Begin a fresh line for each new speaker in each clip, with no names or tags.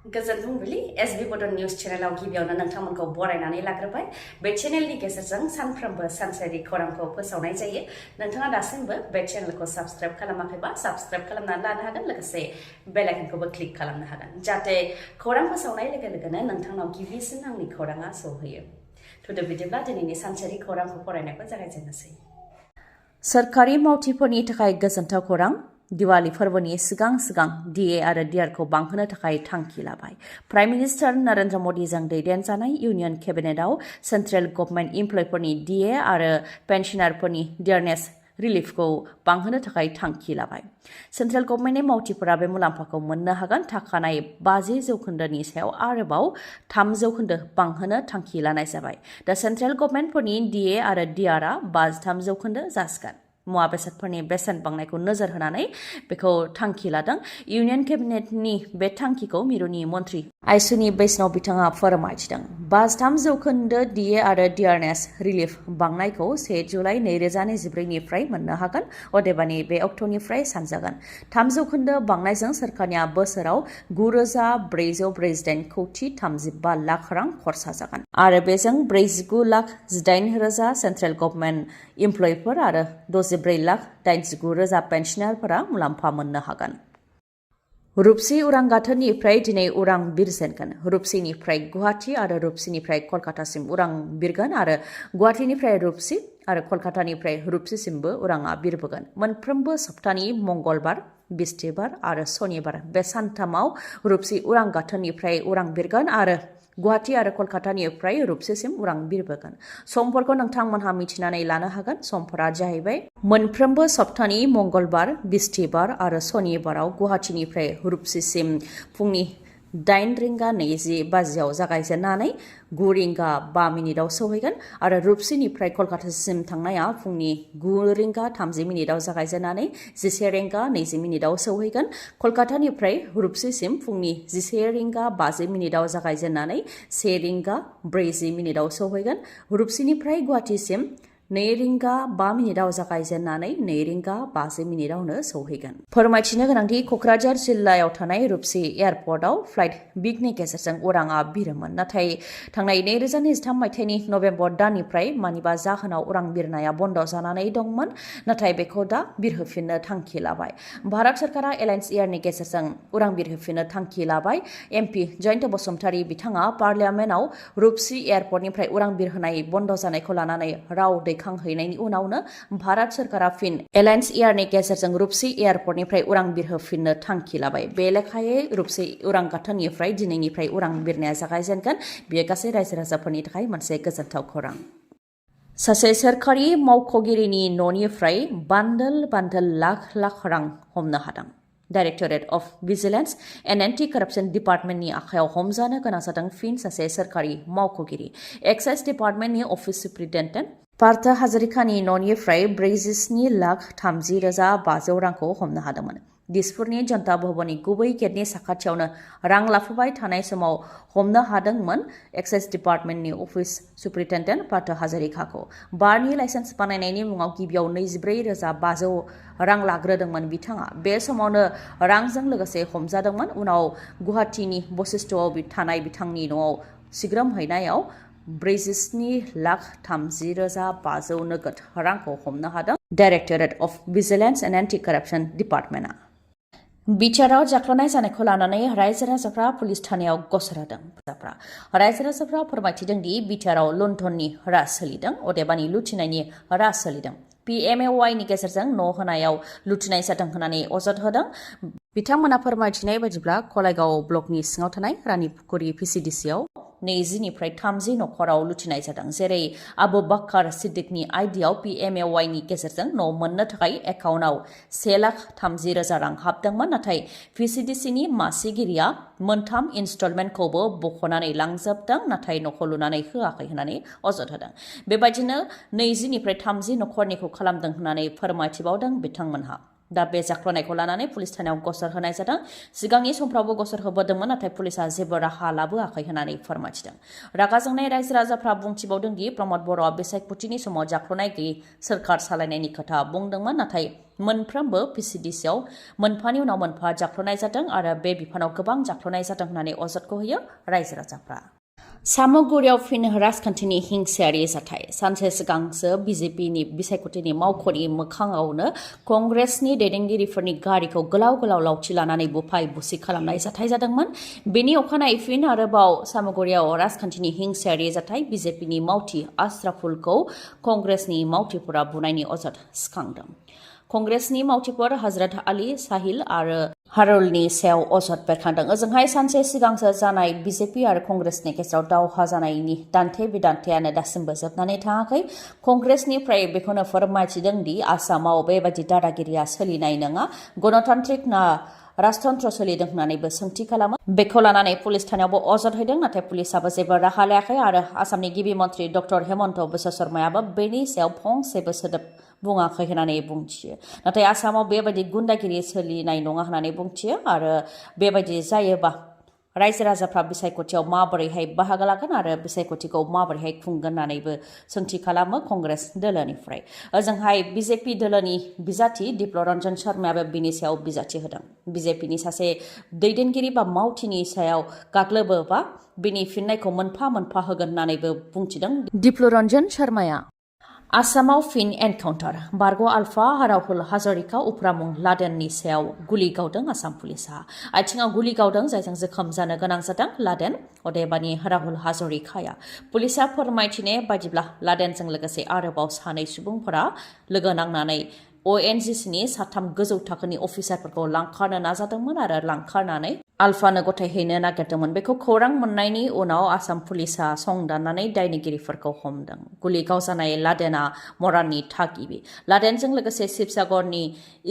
गोजोन फुंबिलि एसबि बड निउज चेनेलाव गिबियावनो नोंथांमोनखौ बरायनानै लाग्रोबाय बे चेनेलनि गेजेरजों सानफ्रोमबो सानसेनि खौरांखौ फोसावनाय जायो नोंथाङा दासिमबो बे चेनेलखौ साबस्क्राइब खालामाखैबा साबस्क्राइब खालामनानै लानो हागोन लोगोसे बेल आइकनखौबो क्लिक खालामनो हागोन जाहाथे खौरां फोसावनाय लोगो लोगोनो नोंथांनाव गिबिसिन आंनि खौराङा सौहैयो थुदो बिदिब्ला दिनैनि सानसेनि खौरांखौ फरायनायखौ जागायजेननोसै सोरखारि मावथिफोरनि थाखाय गोजोनथाव खौरां दिवाली फोरबोनि सिगां डीए आरो डीआरखौ बांहोनो थाखाय थांखि लाबाय प्राइम मिनिस्टार नरेंद्र मोदीजों दैदेनजानाय इउनियन केबिनेटआव सेन्ट्रेल गभर्नमेन्ट इमप्लयफोरनि डीए आरो पेन्सनारफोरनि डियारनेस रिलिफखौ बांहोनो थाखाय थांखि लाबाय सेन्ट्रेल गभर्नमेन्टनि मावथिफोरा बे मुलाम्फाखौ मोननो हागोन थाखानाय 50% सायाव आरोबाव 3% बांहोनो थांखि लानाय जाबाय दा सेन्ट्रेल गभर्नमेन्टफोरनि डीए आरो डीआरआ 53% जासिगोन मुवा बेसादफोरनि बेसेन बांनायखौ नोजोर होनानै बेखौ थांखि लादों इउनियन केबिनेटनि बे थांखिखौ मिरुनि मन्थ्रि आइसुनि बैष्णव बिथाङा फोरमायथिदों 53% डीए आरो डियारनेस रिलिफ बांनायखौ 1 जुलाइ 2024 निफ्राय मोननो हागोन अदेबानि बे अक्ट'निफ्राय सानजागोन 3% बांनायजों सोरखारनिया बोसोराव 9,448 कौटि 35 लाख रां खरसा जागोन आरो बेजों 49,18,000 सेन्ट्रेल गभर्नमेन्ट इमप्लयफोर आरो 64,89,000 पेन्सनारफोरा मुलाम्फा मोननो हागोन रुपसी उरां गाथोननिफ्राय दिनै उरां बिरजेनगोन रुपसीनिफ्राय गुवाहाटी आरो रुपसीनिफ्राय कलकातासिम उरां बिरगोन आरो गुवाहाटीनिफ्राय रुपसी आरो कलकातानिफ्राय रुपसीसिमबो उराङा बिरबोगोन मोनफ्रोमबो सप्तानि मंगलबार बिस्तिबार आरो सनिबार बे सानथामाव रुपसी उरां गाथोननिफ्राय उरां बिरगोन आरो गुवाहाटी आरो कलकातानिफ्राय रुपसीसिम उरां बिरबोगोन समफोरखौ नोंथांमोनहा मिथिनानै लानो हागोन समफोरा जाहैबाय मोनफ्रोमबो सप्तानि मंगलबार बिस्तिबार आरो सनिबाराव गुवाहाटीनिफ्राय रुपसीसिम फुंनि 8:20 जागायजेननानै 9:05 सौहैगोन आरो रुपसीनिफ्राय कलकातासिम थांनाया फुंनि 9:30 जागायजेननानै 11:20 सौहैगोन कलकातानिफ्राय रुपसीसिम फुंनि 11:50 जागायजेननानै 1:40 सौहैगोन रुपसीनिफ्राय गुवाहाटीसिम 2:05 जागायजेननानै 2:50 सौहैगोन फोरमायथिनो गोनांदि क'क्राझार जिल्लायाव थानाय रुपसी एयारपर्टआव फ्लाइट बिगनि गेजेरजों उराङा बिरोमोन नाथाय थांनाय 2023 मायथाइनि नभेम्बर दाननिफ्राय मानिबा जाहोनाव उरां बिरनाया बन्द जानानै दंमोन नाथाय बेखौ दा बिरहोफिननो थांखि लाबाय भारत सरकारा एलायन्स एयारनि गेजेरजों उरां बिरहोफिननो थांखि लाबाय एमपि जयन्त बसुमतारी बिथाङा पार्लियामेन्टआव रुपसी एयारपर्टनिफ्राय उरां बिरहोनाय बन्द जानायखौ लानानै राव दैखांहैनायनि उनावनो भारत सरकारा फिन एलायन्स एयारनि गेजेरजों रुपसी एयारपर्टनिफ्राय उरां बिरहोफिननो थांखि लाबाय बे लेखायै रुपसी उरां गाथोननिफ्राय दिनैनिफ्राय उरां बिरनाया जागायजेनगोन बेयो गासै रायजो राजाफोरनि थाखाय मोनसे गोजोनथाव खौरां सासे सोरखारि मावख'गिरिनि न'निफ्राय बान्डोल लाख रां हमनो हादों directorate of vigilance and anti कराप्शन डिपार्टमेन्टनि आखायाव हमजानो गोनां जादों फिन सासे सोरखारि मावख'गिरि एक्साइज डिपार्टमेन्टनि अफिस सुप्रिन्टेन्डेन्ट पार्थ हाजरिकानि न'निफ्राय 47,30,500 रांखौ हमनो हादोंमोन दिसपुरनि जनता भवननि गुबै गेटनि साखाथियावनो रां लाफुबाय थानाय समाव हमनो हादोंमोन एक्साइज डिपार्टमेन्टनि अफिस सुप्रिन्टेन्डेन्ट पार्थ हाजरिकाखौ बारनि लाइसेन्स बानायनायनि मुङाव गिबियाव 24,500 रां लाग्रोदोंमोन बिथाङा बे समावनो रांजों लोगोसे हमजादोंमोन उनाव गुवाहाटीनि बशिष्टआव थानाय बिथांनि न'आव सिग्रोमहैनायाव 47,30,500 नोगोद रांखौ हमनो हादों directorate of vigilance and anti कराप्शन डिपार्टमेन्टआ बिटिआरआव जाख्लनाय जानायखौ लानानै रायजो राजाफ्रा पुलिस थानायाव गसर होदों रायजो राजाफ्रा फोरमायथिदों दि बिटिआरआव लुण्ठननि राज सोलिदों अदेबानि लुथिनायनि राज सोलिदों PMAY-नि गेजेरजों न' होनायाव लुथिनाय जादों होननानै अजद होदों बिथांमोना फोरमायथिनाय बायदिब्ला कलाइगाव ब्लकनि सिङाव थानाय रानि पुखुरी PCDC-आव 20निफ्राय 30 नखराव लुथिनाय जादों जेरै आबु बाक्कार सिद्दिकनि आइडियाव PMAY-नि गेजेरजों न' मोननो थाखाय एकाउन्टआव 1,30,000 रां हाबदोंमोन नाथाय PCDC-नि मासिगिरिया मोनथाम इनस्टलमेन्टखौबो बख'नानै लांजोबदों नाथाय न'खौ लुनानै होआखै होननानै अजद होदों बेबायदिनो 20निफ्राय 30 नखरनिखौ खालामदों होननानै फोरमायथिबावदों बिथांमोनहा
दा बे जाख्ल'नायखौ लानानै पुलिस थानायाव गसर होनाय जादों सिगांनि समफ्रावबो गसर होबोदोंमोन नाथाय पुलिसा जेबो राहा लाबोआखै होननानै फोरमायथिदों रागा जोंनाय रायजो राजाफ्रा बुंथिबावदों दि प्रमद बर'आ बिसायख'थिनि समाव जाख्ल'नाय गैयै सोरखार सालायनायनि खोथा बुंदोंमोन नाथाय मोनफ्रोमबो पिसिडिसिआव मोनफानि उनाव मोनफा जाख्ल'नाय जादों आरो बे बिफानाव गोबां जाख्ल'नाय जादों होननानै अजदखौ होयो रायजो राजाफ्रा सामुगुरियाव फिन राजखान्थिनि हिंसायारि जाथाय सानसे सिगांसो बिजेपिनि बिसायख'थिनि मावख'नि मोखाङावनो कंग्रेसनि दैदेनगिरिफोरनि गारिखौ गोलाव गोलाव लावथि लानानै बुफाय बुसि खालामनाय जाथाय जादोंमोन बेनि अखानायै फिन आरोबाव सामुगुरियाव राजखान्थिनि हिंसायारि जाथाय बिजेपिनि मावथि आश्राफुलखौ कंग्रेसनि मावथिफोरा बुनायनि अजद सिखांदों कंग्रेसनि मावथिफोर हजरत आली साहिल आरो हारुलनि सायाव अजद बेरखांदों ओजोंहाय सानसे सिगांसो जानाय बिजेपि आरो कंग्रेसनि गेजेराव दावहा जानायनि दान्थे बिदान्थेयानो दासिमबो जोबनानै थाङाखै कंग्रेसनिफ्राय बेखौनो फोरमायथिदों दि आसामाव बेबायदि दादागिरिया सोलिनाय नङा गणतान्त्रिक ना राजतन्त्र सोलिदों होननानैबो सोंथि खालामो बेखौ लानानै पुलिस थानायावबो अजद होदों नाथाय पुलिसाबो जेबो राहा लायाखै आरो आसामनि गिबि मन्त्रि डक्टर हेमन्त बिश्व शर्मायाबो बेनि सायाव फंसेबो सोदोब बुङाखै होननानै बुंथियो नाथाय आसामाव बेबायदि गुन्दागिरि सोलिनाय नङा होननानै बुंथियो आरो बेबायदि जायोबा रायजो राजाफ्रा बिसायख'थियाव माबोरैहाय बाहागो लागोन आरो बिसायख'थिखौ माबोरैहाय खुंगोन होननानैबो सोंथि खालामो कंग्रेस दोलोनिफ्राय ओजोंहाय बिजेपि दोलोनि बिजाथि दिप्ल'रन्जन शर्मायाबो बिनि सायाव बिजाथि होदों बिजेपिनि सासे दैदेनगिरि बा मावथिनि सायाव गाग्लोबोबा बिनि फिननायखौ मोनफा मोनफा होगोन होननानैबो बुंथिदों दिप्ल'रन्जन शर्माया आसामाव फिन एनकाउन्टार बारग' आल्फा राहुल हाजरिका उफ्रामुं लादेननि सायाव गुलि गावदों आसाम पुलिसा आथिङाव गुलि गावदों जायजों जोखोम जानो गोनां जादों लादेन अदेबानि राहुल हाजरिकाया पुलिसा फोरमायथिनाय बायदिब्ला लादेनजों लोगोसे आरोबाव सानै सुबुंफोरा लोगो नांनानै ONGCनि साथाम गोजौ थाखोनि अफिसारफोरखौ लांखारनो नाजादोंमोन आरो लांखारनानै आल्फानो गथायहैनो नागिरदोंमोन बेखौ खौरां मोननायनि उनाव आसाम पुलिसा संदाननानै दायनिगिरिफोरखौ हमदों गुलि गावजानाय लादेना मराननि थागिबि लादेनजों लोगोसे शिबसागरनि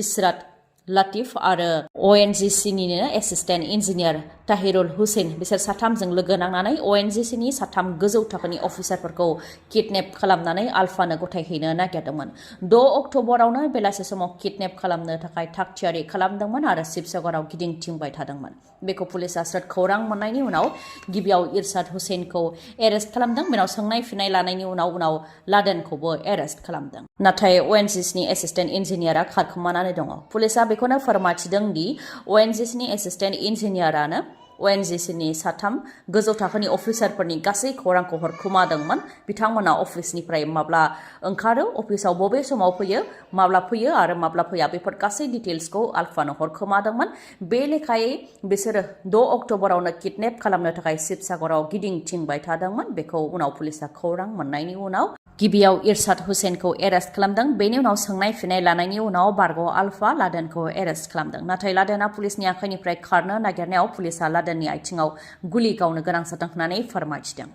इशरात लातिफ आरो ONGCनिनो एसिस्टेन्ट इन्जिनियार ताहिरुल हुसैन बिसोर साथामजों लोगो नांनानै ONGCनि साथाम गोजौ थाखोनि अफिसारफोरखौ किडनेप खालामनानै आल्फानो गथायहैनो नागिरदोंमोन 6 अक्ट'बरावनो बेलासे समाव किडनेप खालामनो थाखाय थागथियारि खालामदोंमोन आरो शिबसागराव गिदिंथिंबाय थादोंमोन बेखौ पुलिसा स्रोद खौरां मोननायनि उनाव गिबियाव इरशाद हुसैनखौ एरेस्ट खालामदों बेनाव सोंनाय फिननाय लानायनि उनाव लादेनखौबो एरेस्ट खालामदों नाथाय ONGCनि एसिस्टेन्ट इन्जिनियारा खारखोमानानै दङ पुलिसा बेखौनो फोरमायथिदों दि ONGCनि एसिस्टेन्ट इन्जिनियारानो ONGCनि साथाम गोजौ थाखोनि अफिसारफोरनि गासै खौरांखौ हरखुमादोंमोन बिथांमोना अफिसनिफ्राय माब्ला ओंखारो अफिसाव बबे समाव फैयो माब्ला फैयो आरो माब्ला फैया बेफोर गासै डिटेल्सखौ आल्फानो हरखुमादोंमोन बे लेखायै बिसोरो 6 अक्ट'बरावनो किडनेप खालामनो थाखाय शिबसागराव गिदिंथिंबाय थादोंमोन बेखौ उनाव पुलिसा खौरां मोननायनि उनाव गिबियाव इरशाद हुसैनखौ एरेस्ट खालामदों बेनि उनाव सोंनाय फिननाय लानायनि उनाव बारग' आल्फा लादेनखौ एरेस्ट खालामदों नाथाय लादेना पुलिसनि आखाइनिफ्राय खारनो नागिरनायाव पुलिसा लादेननि आथिङाव गुलि गावनो गोनां जादों होननानै फोरमायथिदों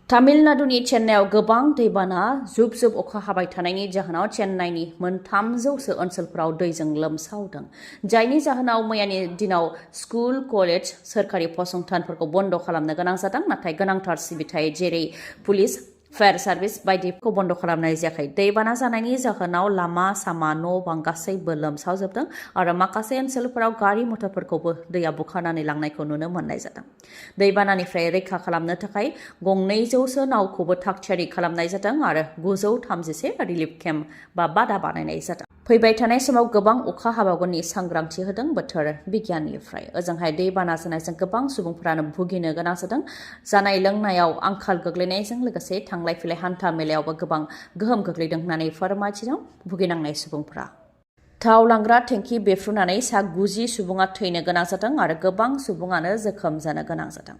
तामिलनाडुनि चेन्नाइआव गोबां दैबाना जुब जुब अखा हाबाय थानायनि जाहोनाव चेन्नाइनि 300 ओनसोलफोराव दैजों लोमसावदों जायनि जाहोनाव मैयानि दिनाव स्कुल कलेज सोरखारि फसंथानफोरखौ बन्द खालामनो गोनां जादों नाथाय गोनांथार सिबिथाय जेरै पुलिस फायार सार्भिस बायदिखौ बन्द खालामनाय जायाखै दैबाना जानायनि जाहोनाव लामा सामा न' बां गासैबो लोमसावजोबदों आरो माखासे ओनसोलफोराव गारि मटरफोरखौबो दैया बुखारनानै लांनायखौ नुनो मोननाय जादों दैबानानिफ्राय रैखा खालामनो थाखाय 200 नावखौबो थागथियारि खालामनाय जादों आरो 931 रिलिफ केम्प बा बादा बानायनाय जादों फैबाय थानाय समाव गोबां अखा हाबावगोननि सांग्रांथि होदों बोथोर बिगियाननिफ्राय ओजोंहाय दैबाना जानायजों गोबां सुबुंफोरानो भुगिनो गोनां जादों जानाय लोंनायाव आंखाल गोग्लैनायजों लोगोसे थांलाय फैलाय हान्था मेलायावबो गोबां गोहोम गोग्लैदों होननानै फोरमायथिदों भुगिनांनाय सुबुंफोरा थाव लांग्रा टेंकि बेफ्रुनानै सा 90 सुबुङा थैनो गोनां जादों आरो गोबां सुबुङानो जोखोम जानो गोनां जादों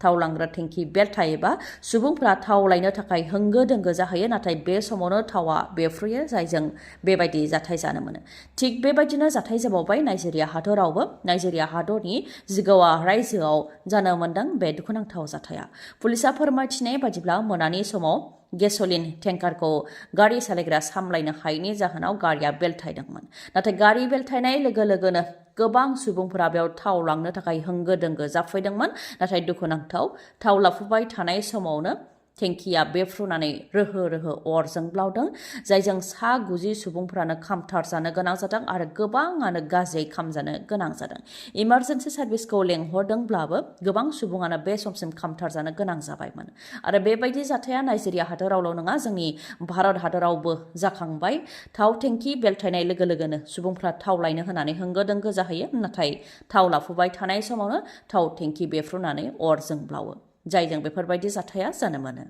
थाव लांग्रा टेंकि बेलथायोबा सुबुंफोरा थाव लायनो थाखाय होंगो दोंगो जाहैयो नाथाय बे समावनो थावा बेफ्रुयो जायजों बेबायदि जाथाय जानो मोनो थिग बेबायदिनो जाथाय जाबावबाय नाइजेरिया हादरावबो नाइजेरिया हादरनि जिगोवा रायजोआव जानो मोनदों बे दुखुनांथाव जाथाया पुलिसा फोरमायथिनाय बायदिब्ला मोनानि समाव गेसोलिन टेंकारखौ गारि सालायग्रा सामलायनो हायैनि जाहोनाव गारिया बेलथायदोंमोन नाथाय गारि बेलथायनाय लोगो लोगोनो गोबां सुबुंफोरा बेयाव थाव लांनो थाखाय होंगो दोंगो जाफैदोंमोन नाथाय दुखुनांथाव थाव लाफुबाय थानाय समावनो टेंकिया बेफ्रुनानै रोहो रोहो अरजों ब्लावदों जायजों सा 90 सुबुंफोरानो खामथार जानो गोनां जादों आरो गोबाङानो गाज्रि खामजानो गोनां जादों इमारजेन्सि सार्भिसखौ लेंहरदोंब्लाबो गोबां सुबुङानो बे समसिम खामथार जानो गोनां जाबायमोन आरो बेबायदि जाथाया नाइजेरिया हादरावल' नङा जोंनि भारत हादरावबो जाखांबाय थाव टेंकि बेलथायनाय लोगो लोगोनो सुबुंफ्रा थाव लायनो होनानै होंगो दोंगो जाहैयो नाथाय थाव लाफुबाय थानाय समावनो थाव टेंकि बेफ्रुनानै अरजों ब्लावो जायजों बेफोरबायदि जाथाया जानो मोनो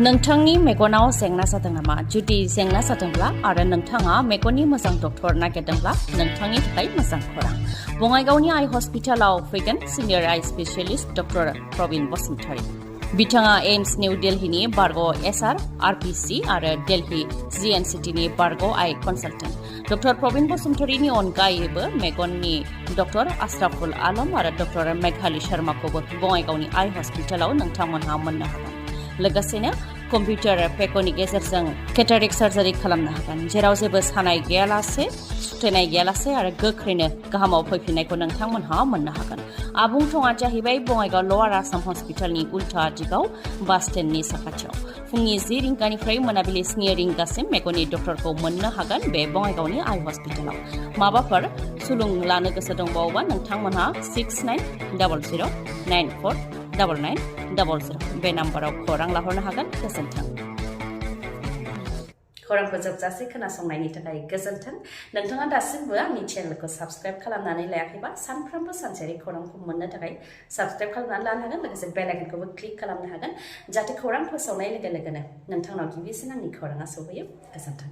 नोंथांनि मेगनाव जेंना जादों नामा जुदि जेंना जादोंब्ला आरो नोंथाङा मेगननि मोजां डक्टर नागिरदोंब्ला नोंथांनि थाखाय मोजां खौरां बङाइगावनि आइ हस्पिटालाव फैगोन सिनियर आइ स्पेशलिस्ट डक्टर प्रबिन बसुमतारी बिथाङा एम्स निउ दिल्लीनि बारग' एसआर आरपिसि आरो दिल्ली जिएनसिटिनि बारग' आइ कनसालटेन्ट डक्टर प्रबिन बसुमतारीनि अनगायैबो मेगननि डक्टर आश्राफुल आलम आरो डक्टर मेघाली शर्माखौबो बङाइगावनि आइ हस्पिटालाव नोंथांमोनहा मोननो हागोन लोगोसेनो कम्पिउटार पेकनि गेजेरजों केटारेक्ट सार्जारि खालामनो हागोन जेराव जेबो सानाय गैयालासे सुथेनाय गैयालासे आरो गोख्रैनो गाहामाव फैफिननायखौ नोंथांमोनहा मोननो हागोन आबुं थङा जाहैबाय बङाइगाव लवार आसाम हस्पिटालनि उल्था दिगाव बास स्टेन्डनि साखाथियाव फुंनि 10 रिंगानिफ्राय मोनाबिलि 3 रिंगासिम मेगननि डक्टरखौ मोननो हागोन बे बङाइगावनि आइ हस्पिटालाव माबाफोर सुलुं लानो गोसो दंबावोबा नोंथांमोनहा 6900949900 बे नाम्बाराव खौरां लाहरनो हागोन गोजोन्थों
खौरांखौ जोबजासे खोनासंनायनि थाखाय गोजोन्थों नोंथाङा दासिमबो आंनि चेनेलखौ साबस्क्राइब खालामनानै लायाखैबा सानफ्रोमबो सानसेयारि खौरांखौ मोननो थाखाय साबस्क्राइब खालामनानै लानो हागोन लोगोसे बेल आइकनखौबो क्लिक खालामनो हागोन जाहाथे खौरां फोसावनाय लोगो लोगोनो नोंथांनाव गिबिसिन आंनि खौराङा सौहैयो गोजोन्थों